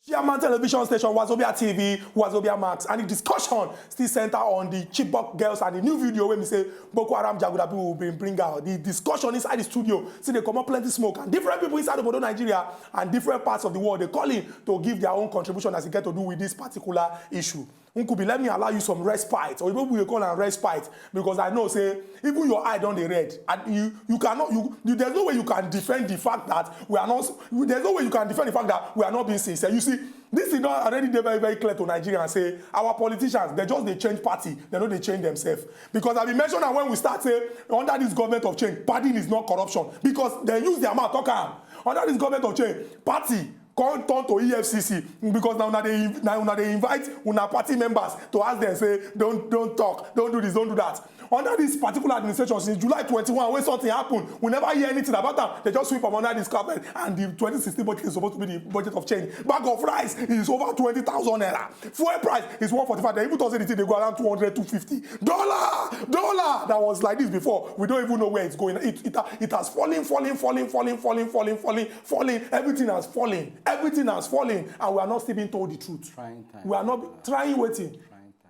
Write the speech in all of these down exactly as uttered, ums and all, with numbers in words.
Chairman television station Wazobia T V, Wazobia Max, and the discussion still center on the Chibok girls and the new video wey be say Boko Haram jaguda people will bring, bring out. The discussion inside the studio, see they comot plenty smoke and different people inside Obodo Nigeria and different parts of the world, they calling to give their own contribution as it get to do with this particular issue. Nkubi, let me allow you some respite, or people will call am respite, because I know say even your eye don dey red, and you, you cannot, you, you, there's no way you can defend the fact that we are not, there's no way you can defend the fact that we are not being sincere. You see, this is not already dey very, very clear to Nigerians say our politicians, they just dey change party, they no dey change themselves. Because I been mention am when we start say under this government of change, pardon is not corruption, because they use their mouth talk am. Under this government of change, party come turn to E F C C, because na una dey inv-, na una dey invite una party members to ask them say, "Don't, don't talk, don't do this, don't do that." Under this particular administration, since July twenty-one, when something happen, we never hear anything about am. They just sweep am under this carpet, and the twenty sixteen budget is supposed to be the budget of change. Bag of rice is over twenty thousand naira. Fuel price is one forty-five. They even talk say the thing dey go around two hundred, two fifty. Dollar, dollar that was like this before, we don't even know where it's going. It, it, it has fallen, fallen, fallen, fallen, fallen, fallen, fallen, fallen. Everything has fallen. Everything has fallen, and we are not still being told the truth. Trying time. We are not trying waiting.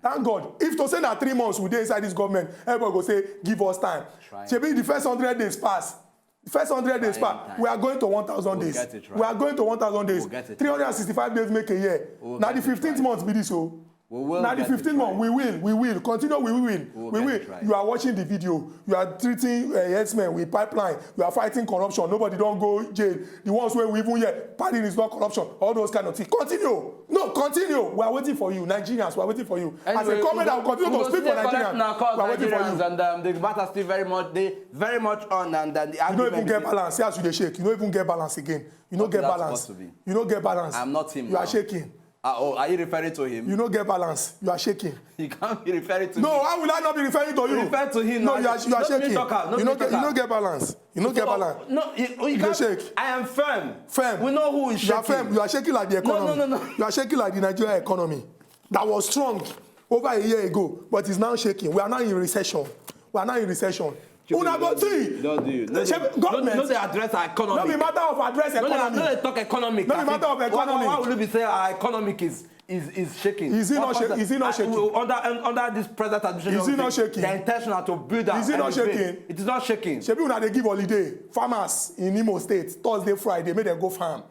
Thank God. If to say na three months we dey inside this government, everybody go say, "Give us time." Trying. Shebi the first hundred days pass. The first hundred days pass. Trying time. We are going to one thousand days. We'll get it right. We are going to one thousand days. We'll get it right. Three hundred and sixty-five days make a year. We'll get it right. Na the fifteenth month be this o. We will get it right. Na the fifteenth month. We will, we will. Continue, we will. We will get it right. You are watching the video. You are treating, uh, herdsmen with pipeline. You are fighting corruption. Nobody don go jail. The ones wey we even hear, pardon is not corruption. All those kind of things. Continue. No, continue. We are waiting for you. Nigerians, we are waiting for you. As a comrade, I will continue to speak for Nigerians. We are waiting for you. And, um, the matter still very much, dey very much on, and, and the argument. You no even get balance. See as you dey shake. You no even get balance again. You no get balance. What is that supposed to be? You no get balance. I'm not him now. You are shaking. Ah, oh, are you referring to him? You no get balance. You are shaking. You can't be referring to me. No, how will I not be referring to you? Refer to him now. No, you are, you are shaking. You no get, you no get balance. You no get balance. No, you, you can't. You dey shake. I am firm. Firm. We know who is shaking. You are firm. You are shaking like the economy. No, no, no, no. You are shaking like the Nigerian economy that was strong over a year ago, but is now shaking. We are now in recession. We are now in recession. Una go see. Don't do you. No, no, no, they address our economy. No be matter of address economy. No, they talk economy. No be matter of economy. Why, why, why will you be say our economy is, is, is shaking? Is it not shaking? Is it not shaking? Under, under this present administration, is it not shaking? They are intentional to build and elevate. Is it not shaking? It is not shaking. Shebi una dey give holiday farmers in Imo State Thursday, Friday, make them go farm.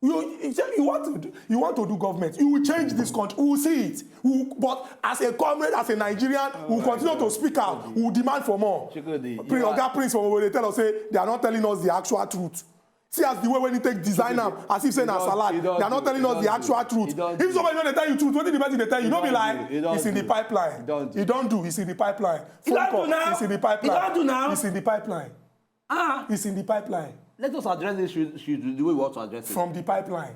You, you say you want to do, you want to do government. You will change this country. We will see it. We will, but as a comrade, as a Nigerian, we will continue to speak out. We will demand for more. Chikudi, you are Oga Prince from Owerri tell us say they are not telling us the actual truth. See as the way when you take design am, as if say na salad. They are not telling us the actual truth. If somebody no dey tell you truth, wetin the person dey tell you? No be lie. It's in the pipeline. You don do. It's in the pipeline. Phone call. It's in the pipeline. It's in the pipeline. Ah, it's in the pipeline. Let us address this issue, issue the way we want to address it. From the pipeline.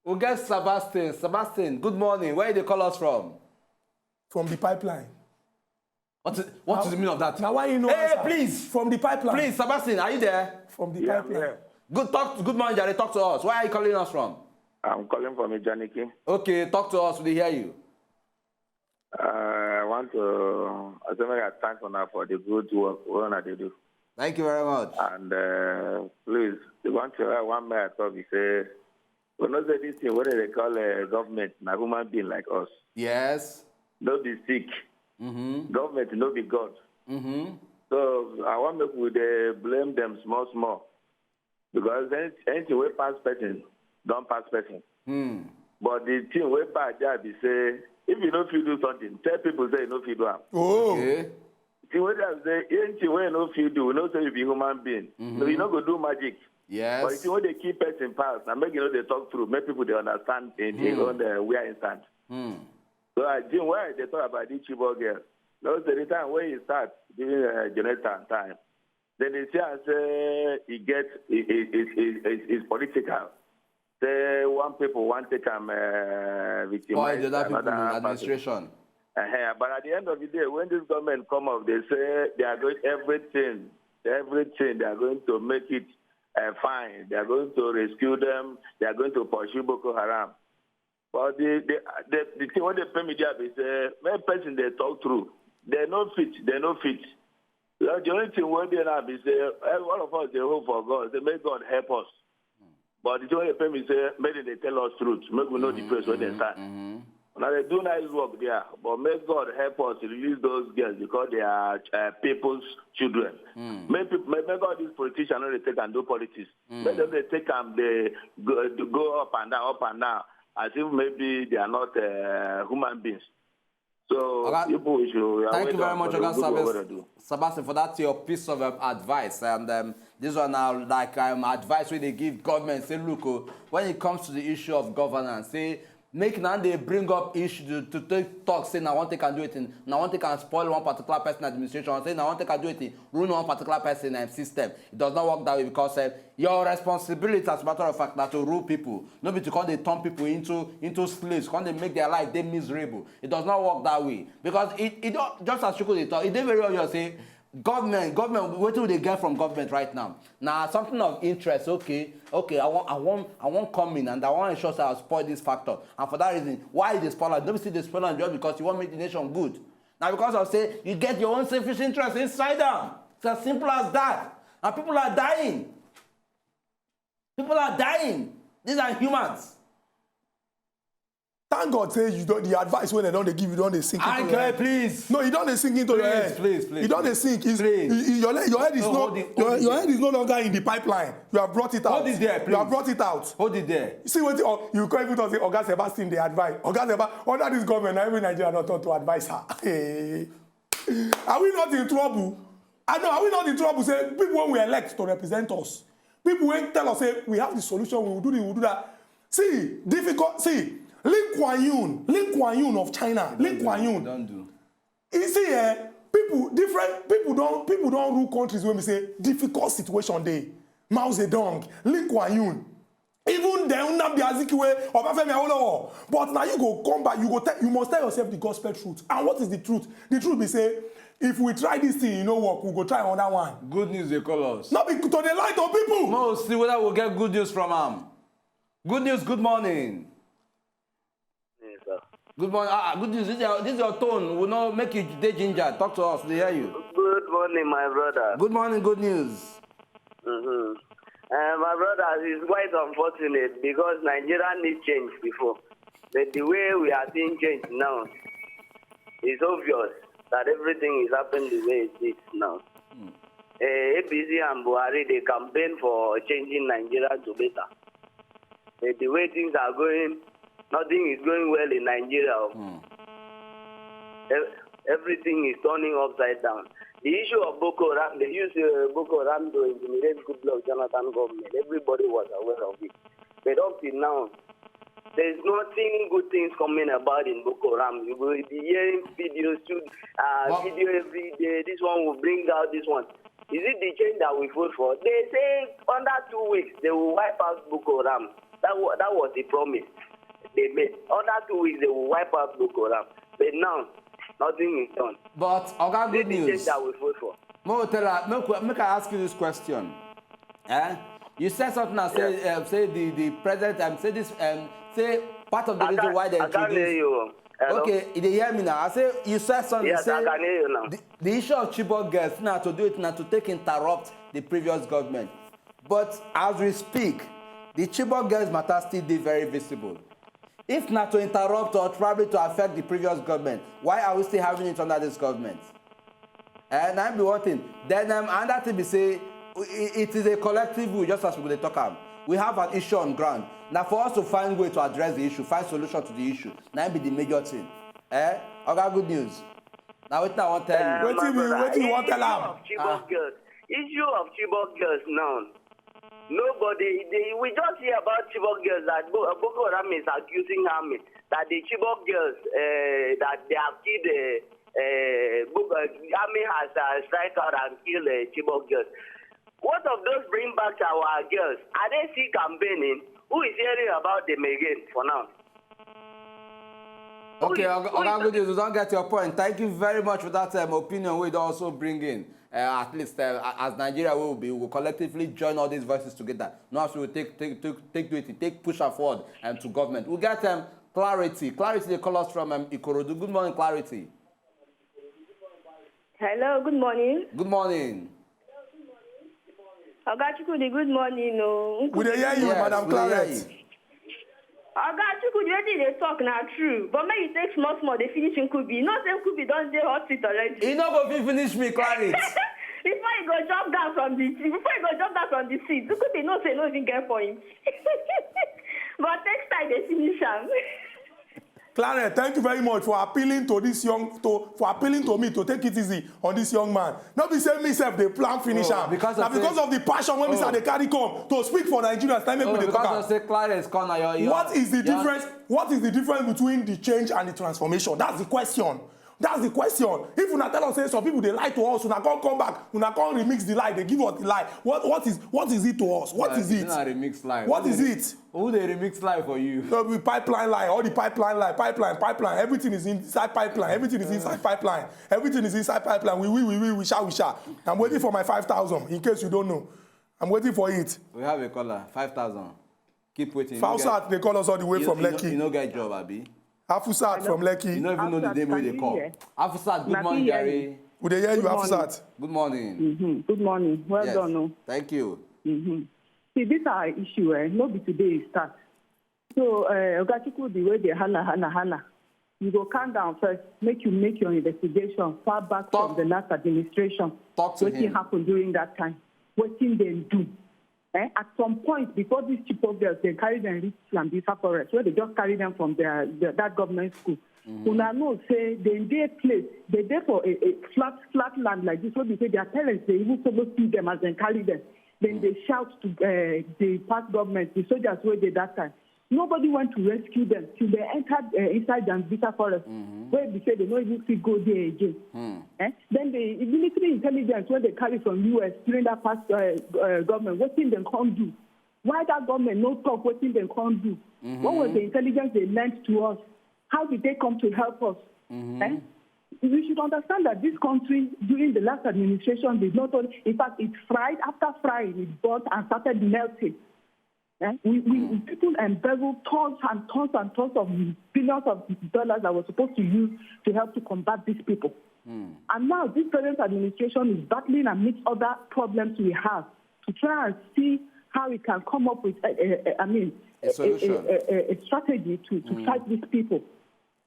We get Sebastian. Sebastian, good morning. Where you dey call us from? From the pipeline. What is, what is the meaning of that? Now why you know? Hey, please. From the pipeline. Please, Sebastian, are you there? From the pipeline. Yeah, I'm here. Good, talk, good morning, Jare. Talk to us. Where are you calling us from? I'm calling from Ijaniki. Okay, talk to us. We dey hear you. Uh, I want to, I say make I thank una for the good work wey una dey do. Thank you very much. And, uh, please, the one thing I want make I talk be say, we know say this thing wey dem dey call, uh, government na human being like us. Yes. No be sick. Mm-hmm. Government no be God. Mm-hmm. So I want make we dey blame them small small. Because any-, anything wey pass person don pass person. Hmm. But the thing wey bad there be say, if you no fit do something, tell people say you no fit do am. Oh. Okay. The thing wey dey say, anything wey you no fit do, we know say you be human being. Mm-hmm. So you no go do magic. Yes. But the thing wey dey kill person pass, na make you no dey talk through, make people dey understand in their own, uh, where e stand. Hmm. So I think why they talk about this Chibok girl. No, say the time wey e start during, uh, Jonathan time, then they say, I say, e get, e, e, e, e, e, it's political. Say one people want take am, uh, victimize another person. Spoil the other people in administration. Uh-huh. But at the end of the day, when this government come up, they say they are going everything, everything. They are going to make it, uh, fine. They are going to rescue them. They are going to pursue Boko Haram. But the, the, the, the thing wey dey pain me there be say, make person dey talk true. They no fit, they no fit. The only thing wey dey now be say, eh, all of us dey hope for God. Say, "May God help us." But the thing wey dey pain me say, make dem dey tell us truth. Make we know the place where they stand. Now they do nice work there, but may God help us release those girls because they are, uh, people's children. May peop-, may, may God, these politicians no dey take and do politics. Make dem dey take am, dey go, go up and down, up and down, as if maybe they are not, uh, human beings. So, Oga, people, we should, we are thank you very much, Oga Sabas-, Sabasi, for that your piece of, um, advice. And, um, this one now, like, um, advice wey dey give government. Say, look, oh, when it comes to the issue of governance, say, make now they bring up issue to, to take talk. Say, now one thing can do it in, now one thing can spoil one particular person administration. Say, now one thing can do it in, ruin one particular person and system. It does not work that way because, uh, your responsibility, as a matter of fact, na to rule people. No be to come dey turn people into, into slaves, come dey make their life dey miserable. It does not work that way. Because it, it don, just as Chuku dey talk, e dey very obvious say government, government, wetin we dey get from government right now? Na something of interest. Okay, okay, I wan, I wan, I wan come in and I wan ensure say I spoil this factor. And for that reason, why e dey spoil am? No be say e dey spoil am just because you wan make the nation good. Na because of say you get your own selfish interest inside am. It's as simple as that. And people are dying. People are dying. These are humans. Thank God say you don, the advice wey dem don dey give you don dey sink into your head. Please. No, e don dey sink into your head. Please, please, please. E don dey sink. It's, please. E, e, your le-, your head is no, your, your head is no longer in the pipeline. You have brought it out. Hold it there, please. You have brought it out. Hold it there. See wetin, oh, you can't even talk say Oga Sebastian dey advise. Oga Seba, under this government, na every Nigerian don turn to adviser. Are we not in trouble? I know, are we not in trouble? Say people wey we elect to represent us, people wey tell us say we have the solution, we will do this, we will do that. See, difficult. See, Lin Kuan Yew, Lin Kuan Yew of China, Lin Kuan Yew. Don't do. You see, eh, people, different people don, people don rule countries wey be say difficult situation dey. Mao Zedong, Lin Kuan Yew, even then Nnamdi Azikiwe, Obafemi Awolowo. But now you go come back, you go tell, you must tell yourself the gospel truth. And what is the truth? The truth be say, if we try this thing, e no work, we go try another one. Good news dey call us. No be to dey lie to people. Mo see whether we'll get good news from am. Good news, good morning. Yes, sir. Good morning. Ah, ah, good news. This is your, this is your tone. We know, make you dey ginger. Talk to us. We hear you. Good morning, my brother. Good morning. Good news. Mm-hmm. Uh, my brother, it's quite unfortunate because Nigeria need change before. But the way we are seeing change now, it's obvious that everything is happening the way it is now. Hmm. Uh, A P C and Buhari, they campaign for changing Nigeria to better. But the way things are going, nothing is going well in Nigeria. Hmm. Ev-, everything is turning upside down. The issue of Boko Haram, they use, uh, Boko Haram to intimidate Goodluck Jonathan government. Everybody was aware of it. But up till now, there's nothing good things coming about in Boko Haram. You will be hearing videos, shoot, uh, video every day. This one will bring out this one. Is it the change that we vote for? They say under two weeks they will wipe out Boko Haram. That wa-, that was the promise they made. Under two weeks they will wipe out Boko Haram. But now, nothing is done. But Oga, good news. Is it the change that we vote for? Mo tell her, make, we, make I ask you this question. Eh? You said something and say, um, say the, the president, um, say this, um, say part of the reason why they introduced. I can't hear you. Hello? Okay, you dey hear me now? I say you said something. Yes, I can hear you now. The, the issue of Chibok girls now to do it now to take interrupt the previous government. But as we speak, the Chibok girls matter still dey very visible. If not to interrupt or probably to affect the previous government, why are we still having it under this government? And I be one thing. Then, um, another thing be say, i-, it is a collective will, just as we dey talk am. We have an issue on ground. Now for us to find way to address the issue, find solution to the issue, now be the major thing. Eh? Oga, good news. Now wetin I wan tell you. Wetin you wan tell am? Issue of Chibok girls. Issue of Chibok girls now. Nobody, they, we just hear about Chibok girls that Bo-, Boko Haram is accusing army that the Chibok girls, uh, that they have killed, uh, uh, Boko, army has, uh, strike out and killed, uh, Chibok girls. What of those bring back our girls? Are they still campaigning? Who is hearing about them again for now? Okay, Oga, Oga Good News, we don get your point. Thank you very much for that, um, opinion we don also bring in. Uh, at least, uh, as Nigeria we will be, we will collectively join all these voices together. Now, as we will take, take, take, take do it, take push am forward and to government. We get, um, Clarity. Clarity dey call us from, um, Ikorodu. Good morning, Clarity. Hello, good morning. Good morning. Oga Chukwudi, good morning. No. We dey hear you, Yes, Madam we dey hear Claret. You. Oga Chukwudi, wetin you dey talk na true. But make you take small small dey finish Nkubi. You know say Nkubi don dey hot seat already. E no go fit finish me, Claret. Before you go jump down from the before you go jump down from the seat, Nkubi know say no even get point. But take time dey finish am. Claret, thank you very much for appealing to this young to for appealing to me to take it easy on this young man. No be say me sef dey plan finish Oh, am. because Na of because say- of the passion wey me Oh. sef dey carry come to speak for Nigerians na make Oh, we dey talk because of am. Say Claret corner your your. What is the your- difference? What is the difference between the change and the transformation? That's the question. That's the question. If una tell us say some people dey lie to us, una come come back, una come remix the lie, dey give us the lie. What what is what is it to us? What Uh, is it's it? Not a remix lie. What Who is dey- it? Who dey remix lie for you? No be pipeline lie, all the pipeline lie, pipeline, pipeline. Everything is inside pipeline. Everything is inside pipeline. Everything is inside pipeline. We we we we we sha we sha. I'm waiting for my five thousand. In case you don't know, I'm waiting for it. We have a caller. Five thousand. Keep waiting. You Fausat, they call us all the way you, from you, Lekki. You no get job, abi. Afusat from Lekki. You no even know the Afusat, name wey can dey you call. Hear? Afusat, good Na morning, me hear Gary. you. We dey hear you, Good morning. Afusat. Good morning. Mm-hmm. Good morning. Well Yes. Done. Oh. Thank you. Mm-hmm. See, this our issue. Eh? No be today e start. So, uh, Oga Chukwudi, the way they holla, holla, holla. You go calm down first. Make you make your investigation far back Talk- from the last administration. Talk to Wetin him. Happen during that time? Wetin dem do? Eh? At some point, before these Chibok girls, they carry them reach Sambisa Forest, where they just carry them from their, their that government school. Mm-hmm. Una know say they dey place, they dey for a, a flat flat land like this. Wey be say their parents they even follow see them as they carry them. Then mm-hmm. they shout to uh, the past government, the soldiers wey dey that time. Nobody went to rescue them till they entered uh, inside Sambisa Forest. Mm-hmm. Wey be say they no even fit go there again. Mm. Eh? Then the military intelligence wey they carry from U S during that past uh, uh, government, wetin dem come do? Why that government no talk wetin dem come do? Mm-hmm. What was the intelligence they lent to us? How did they come to help us? Mm-hmm. Eh? You should understand that this country during the last administration did not only, in fact, it fried, after frying, it burnt and started melting. Eh? We, we mm. People embezzled tons and tons and tons of billions of dollars that were supposed to use to help to combat these people. Mm. And now this present administration is battling amidst other problems we have to try and see how we can come up with, a, a, a, I mean, a, a, a, a strategy to, to mm. fight these people.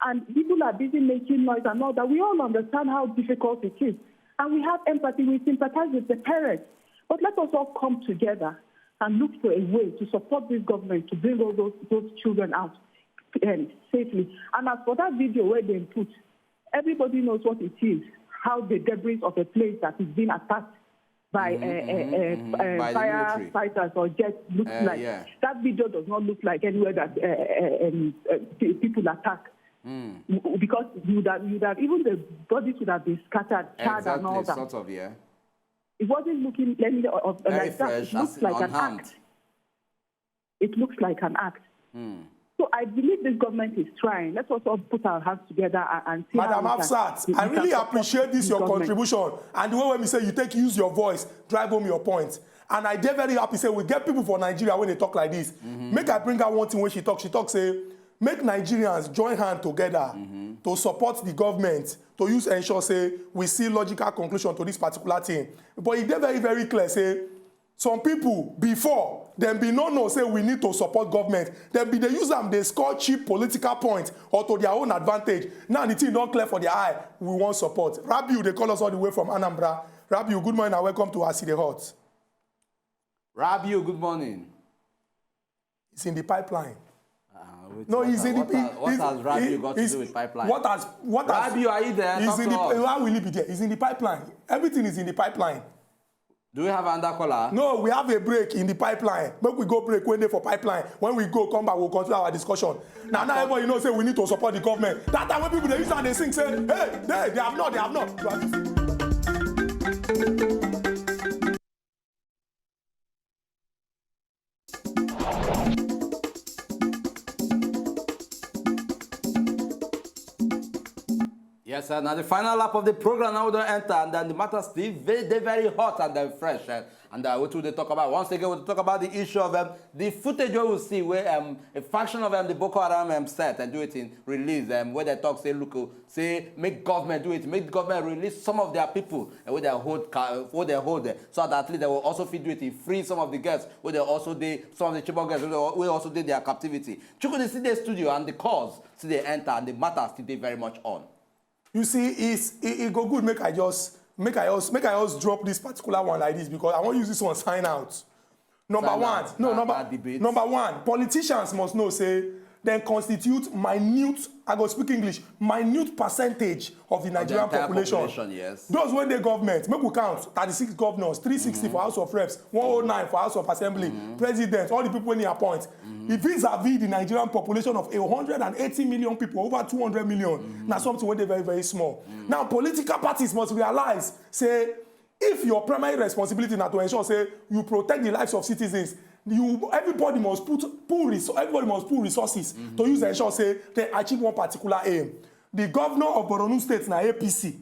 And people are busy making noise and all that. We all understand how difficult it is. And we have empathy. We sympathize with the parents. But let us all come together and look for a way to support this government to bring all those, those children out um, safely. And as for that video where they put, everybody knows what it is, how the debris of a place that is being attacked by, mm-hmm, uh, uh, mm-hmm, uh, by firefighters or jets looks uh, like. Yeah. That video does not look like anywhere that uh, uh, um, uh, people attack. Mm. Because you would have, you would have, even the bodies would have been scattered, charred exactly, and all that. Sort of, yeah. It wasn't looking any of, like that. It looks like an act. It looks like an act. Mm. So I believe this government is trying. Let us all put our hands together and, and see. Madam Afsat, I really appreciate this your contribution and the way when we say you take use your voice, drive home your point. And I dey very happy say we get people for Nigeria when they talk like this. Mm-hmm. Make I bring out one thing when she talk. She talk say make Nigerians join hand together mm-hmm. to support the government to use ensure say we see logical conclusion to this particular thing. But e dey very very clear say some people before dem bin no know say we need to support government, dem bin dey use am dey score cheap political points or to their own advantage. Now the thing don clear for their eye, we wan support. Rabiu dey call us all the way from Anambra. Rabiu, good morning and welcome to As E Dey Hot. Rabiu, good morning. It's in the pipeline. Uh, no, he's in the. What, has, what has Rabiu got to do with pipeline? What has what has Rabiu? Are you there? Talk to us. Why will he be there? He's in the pipeline. Everything is in the pipeline. Do we have another caller? No, we have a break in the pipeline. Make we go break when they for pipeline. When we go come back, we'll continue our discussion. Now, now everybody knows say we need to support the government. That time when people they use and they sing say, hey, they, they have not, they have not. Yes, So now the final lap of the program now we don enter, and then the matter still very, dey very hot and then fresh. And, and uh, what we dey talk about once again, we dey talk about the issue of um, the footage wey we see where um, a faction of um, the Boko Haram um, set and do it in release um, where they talk say look, oh, say make government do it, make government release some of their people uh, where they hold, ca- where they hold, uh, so that at least they will also fit do it in free some of the girls where they also dey, some of the Chibok girls where they al- where also dey their captivity. Chukwudi still dey studio and the calls still dey enter and the matter still dey very much on. You see, it's, it, it go good make I just make I just make I just drop this particular one like this because I wan use this one sign out. Number Sign one, out. no, Bad, number bad debate. Number one, politicians must know say dem constitute minute, I go speak English, minute percentage of the Nigerian entire population. Population, yes. Those wey dey government, make we count thirty-six governors, three sixty for House of Reps, one oh nine for House of Assembly, president, all the people wey he appoint. E vis-a-vis the Nigerian population of a hundred and eighty million people, over two hundred million, na something wey dey very, very small. Now, political parties must realize say if your primary responsibility na to ensure say you protect the lives of citizens, you, everybody must put pool resou- everybody must pool resources to use ensure say they achieve one particular aim. The governor of Borno State na A P C.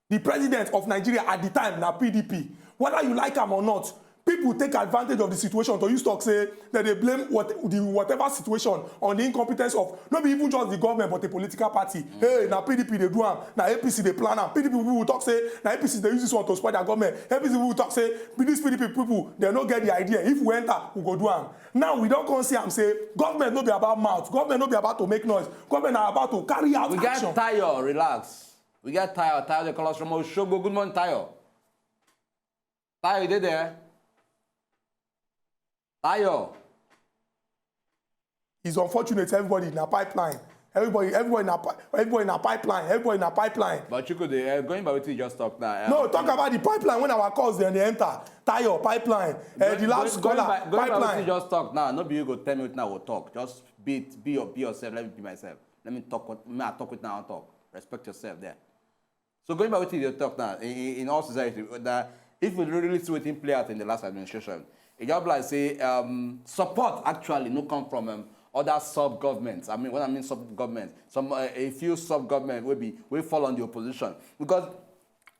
The president of Nigeria at the time na P D P. Whether you like am or not, people take advantage of the situation to use talk say that they blame what, the whatever situation on the incompetence of not be even just the government but a political party. Hey, na P D P dey do am, na A P C dey plan am. P D P people talk say na A P C dey use this one to spoil their government. A P C people talk say this P D P people they no get the idea. If we enter, we go do am. Now we don come see am say government no be about mouth. Government no be about to make noise. Government na about to carry out We action. Get Tayo, relax. We get Tayo. Tayo dey call us from Osogbo. Good morning, Tayo. Tayo, you dey there? Tayo. It's unfortunate. Everybody in a pipeline. Everybody, everybody in a, pi- everybody in a pipeline. Everybody in a pipeline. But you could uh, going by what you just talked now. Uh, No, talk about the pipeline when our calls then they enter. Tayo pipeline. Uh, the last going caller by, going by what you pipeline. Just talk now. No, be you go tell me what now will talk. Just be it, be your be yourself. Let me be myself. Let me talk. What, me I talk with now. I talk. Respect yourself there. So going by what you talk now, in, in in all sincerity, that if we really see wetin play out in the last administration, e just be like say um, support actually no come from um, other sub governments. I mean, when I mean sub governments, some uh, a few sub government will be will fall on the opposition because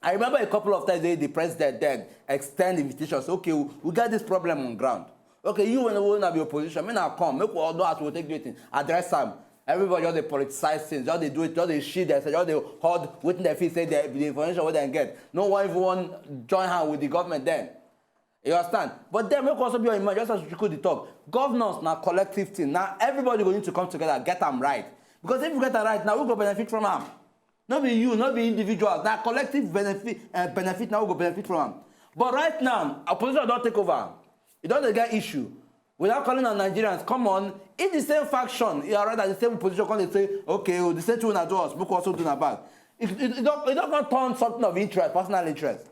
I remember a couple of times they, the president then extend invitations. Okay, we, we got this problem on ground. Okay, you when we not be opposition, me now come, make we all know how to take do it, address them. Everybody just dey politicize things, just dey do it, just dey shit themselves, just dey hold wetin dem feel say the the information wey dem get. No one even wan join hand with the government then. You understand? But then make we also be on mind, just as Chukwudi talk, governance na collective thing. Now everybody go need to come together, get am right. Because if you get am right, now we go benefit from am. No be you, no be individuals. Na collective benefit, uh, benefit now we go benefit from am. But right now, opposition don take over. E don dey get issue. Without calling on Nigerians, come on. If the same faction, you are rather the same position, come dey say, okay, oh, the same thing una do us, make we also do na back. It, it, it don it don come turn something of interest, personal interest.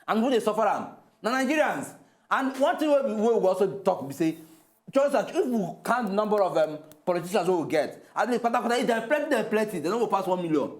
And who dey suffer am? Na Nigerians. And one thing wey we wey we go also talk be say, just as if we count the number of um, politicians wey we get, at least patapata, if dem plenty, dem plenty, dem no go pass one million.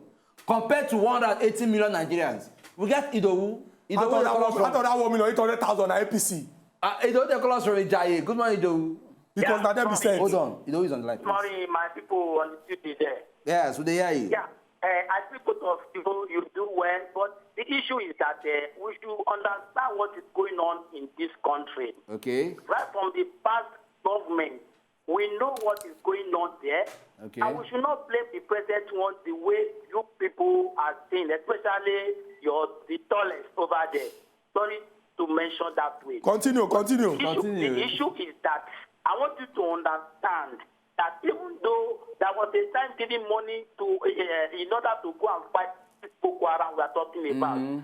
Compared to one hundred eighty million Nigerians, we get Idowu. Out Idowu of dey that call one, us from out of that one million eight hundred thousand na A P C. Uh, Idowu dey call us from Ijaye. Good morning, Idowu. Because Yeah, na dem be sorry. sent. Hold on, Idowu is on the line. Please. Morning, my people on the studio there. Yes, we dey hear you. Yeah, uh, I think both of you, you do well, but the issue is that uh, we should understand what is going on in this country. Okay. Right from the past government, we know what is going on there. Okay. And we should not blame the present one the way you people are saying, especially your the tallest over there. Sorry to mention that way. Continue, continue. Issue, Continue. The issue is that I want you to understand that even though there was a time giving money to uh, in order to go and fight this Boko Haram we are talking about, and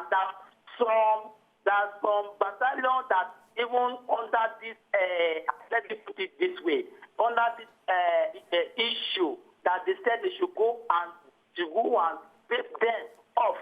that some there are some battalion that even under this uh, let me put it this way, under this uh, uh, issue that they said they should go and to go and pay them off.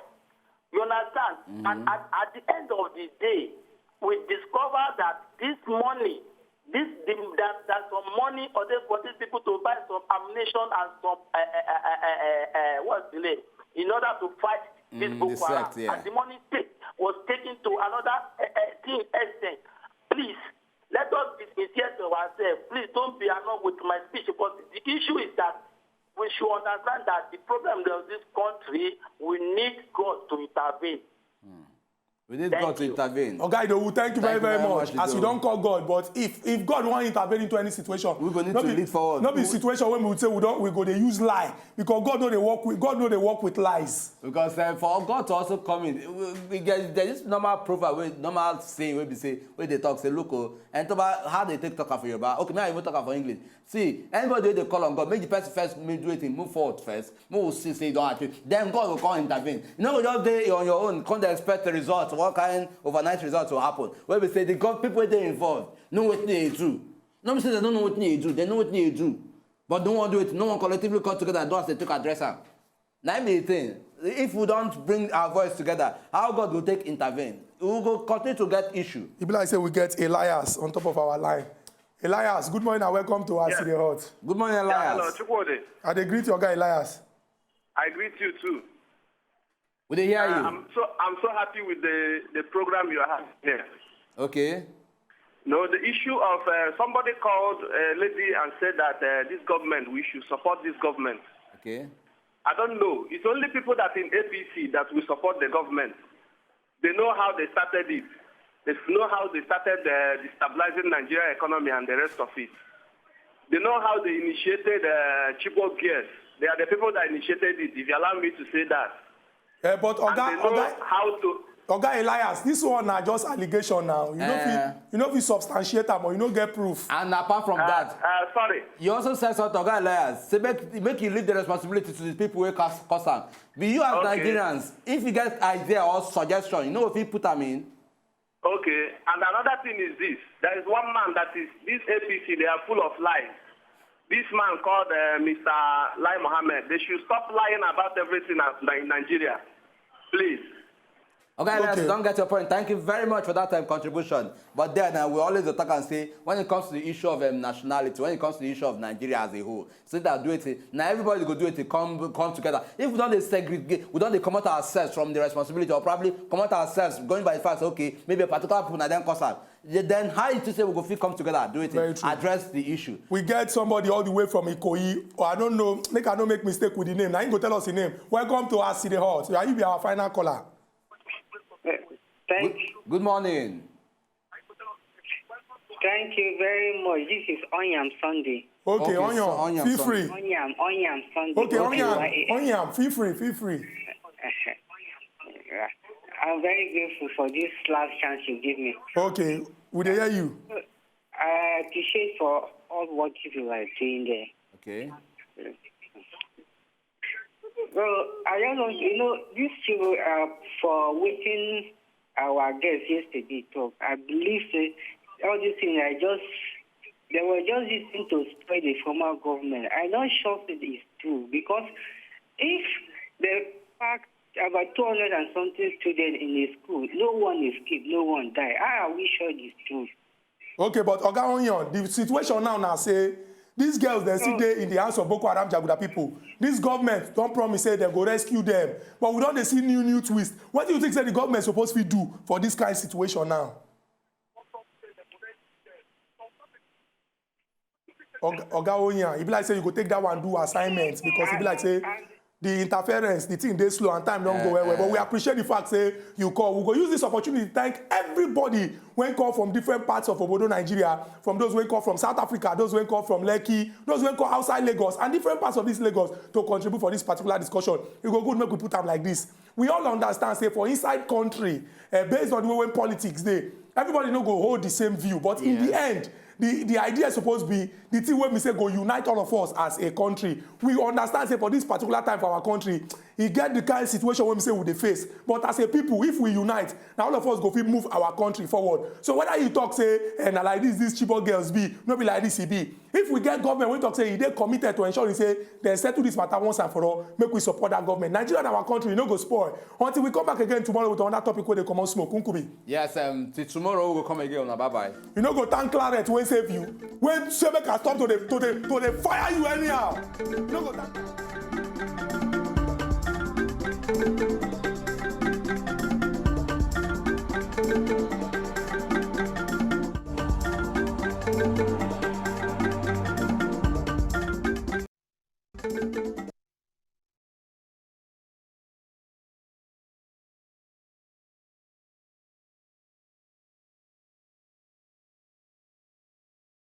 You understand? And at, at the end of the day, we discover that this money, this the, that that some money or they for these people to buy some ammunition and some uh, uh, uh, uh, uh, uh, what's the name in order to fight this Mm, Boko the Haram, sect, yeah. And the money take, was taken to another uh, uh, thing extent. Please, let us be sincere to ourselves. Please don't be annoyed with my speech because the issue is that we should understand that the problem of this country, we need God to intervene. We need God to intervene. Oga Idowu, thank you very, very much. As you don't call God, but if if God wan intervene into any situation, we go need to lead forward. No be situation wey we say we don we go dey use lie because God no dey work with God no dey work with lies. Because uh, for God to also come in, we, we get there is normal proverb, wey, normal saying wey be say wey dey talk say look o, and talk about how they take talk am for Yoruba. Okay, may I even talk am for English? See, anybody wey dey call on God, make the person first make do wetin, move forward first. Make we see say you don achieve. Then God go come intervene. You no go just dey on your own, come dey expect the result. What kind overnight result will happen? Wey be say the God people wey dey involved know wetin they do. No be say they no know wetin they do. They know wetin they do. But no one do it. No one collectively come together and do as they take address am. Na im be the thing. If we don't bring our voice together, how God go take intervene? We go continue to get issue. E be like say we get Elias on top of our line. Elias, good morning and welcome to As E Dey Hot. Good morning, Elias. Yeah, hello, Chukwude. I dey greet your guy, Elias. I greet you too. We dey hear uh, you. I'm so I'm so happy with the the program you have here. Okay. No, the issue of uh, somebody called a lady and said that uh, this government, we should support this government. Okay. I don't know. It's only people that in A P C that will support the government. They know how they started it. They know how they started uh, destabilizing Nigeria economy and the rest of it. They know how they initiated uh, Chibok Gears. They are the people that initiated it, if you allow me to say that. Uh, but Oga, Oga, how to... Oga Elias, this one na just allegation now. You know, uh, you know, if you substantiate them or you no get proof. And apart from uh, that, uh, sorry, you also said something, Oga Elias. Say make make you leave the responsibility to the people who cause cause am. Be you as okay. Nigerians, if you get idea or suggestion, you know if you put them in. Okay, and another thing is this. There is one man that is, this A P C, they are full of lies. This man called uh, Mister Lai Mohammed, they should stop lying about everything in Nigeria. Please. Okay, okay. Don't get your point. Thank you very much for that time contribution. But then uh, we always talk and say when it comes to the issue of um, nationality, when it comes to the issue of Nigeria as a whole, say that do it. Now everybody go do it. Come come together. If we don't segregate, we don't come out ourselves from the responsibility, or probably come out ourselves going by the fact, okay, maybe a particular people na then cause am. Then how you say we go fit come together, do it, address the issue. We get somebody all the way from Ikoyi. Oh, I don't know. Make I no make mistake with the name. Now you go tell us the name. Welcome to our city hall. So you be our final caller. Thank. Good, good morning. Thank you very much. This is Onyam Sunday. Okay, okay, Onyam, so Onyam, feel free. Onyam, Onyam Sunday. Okay, Onyam, Onyam, feel free, feel free. I'm very grateful for this last chance you give me. Okay, we dey hear you. I appreciate for all what you are doing there. Okay. Well, I don't know, you know, these people are for waiting our guests yesterday talk. I believe say all these things I just they were just using to spoil the former government. I not sure if it is true because if the fact about two hundred and something students in the school, no one escaped, no one died. How are we sure it is true? Okay, but Oga Onyon, the situation now now say these girls dem still dey in the hands of Boko Haram jaguda people. This government don promise say dem go rescue them, but we don dey see new new twist. What do you think say the government suppose fit do for this kind situation now? Oga Onyan, e be like say you go take that one do assignment because e be like say the interference, the thing dey slow and time don go well well. But we appreciate the fact say you call. We go use this opportunity to thank everybody wey call from different parts of obodo Nigeria, from those wey call from South Africa, those wey call from Lekki, those wey call outside Lagos and different parts of this Lagos to contribute for this particular discussion. E go good make we put am like this. We all understand say for inside country, uh, based on the way when politics dey, everybody no go hold the same view. But yes. In the end, the the idea suppose be the thing wey we say go unite all of us as a country. We understand say for this particular time for our country, e get the kind situation wey we say we dey face. But as a people, if we unite, na all of us go fit move our country forward. So whether you talk say eh, na like this these Chibok girls be, no be like this e be. If we get government wey talk say e dey committed to ensuring say dem settle this matter once and for all, make we support that government. Nigeria na our country, e no go spoil. Until we come back again tomorrow with another topic wey dey comot smoke. Nkubi. Yes, um, till tomorrow we go come again. Una bye bye. You no go thank Claret wey save you, wey say make I stop to dey to dey to dey fire you anyhow. You no go thank.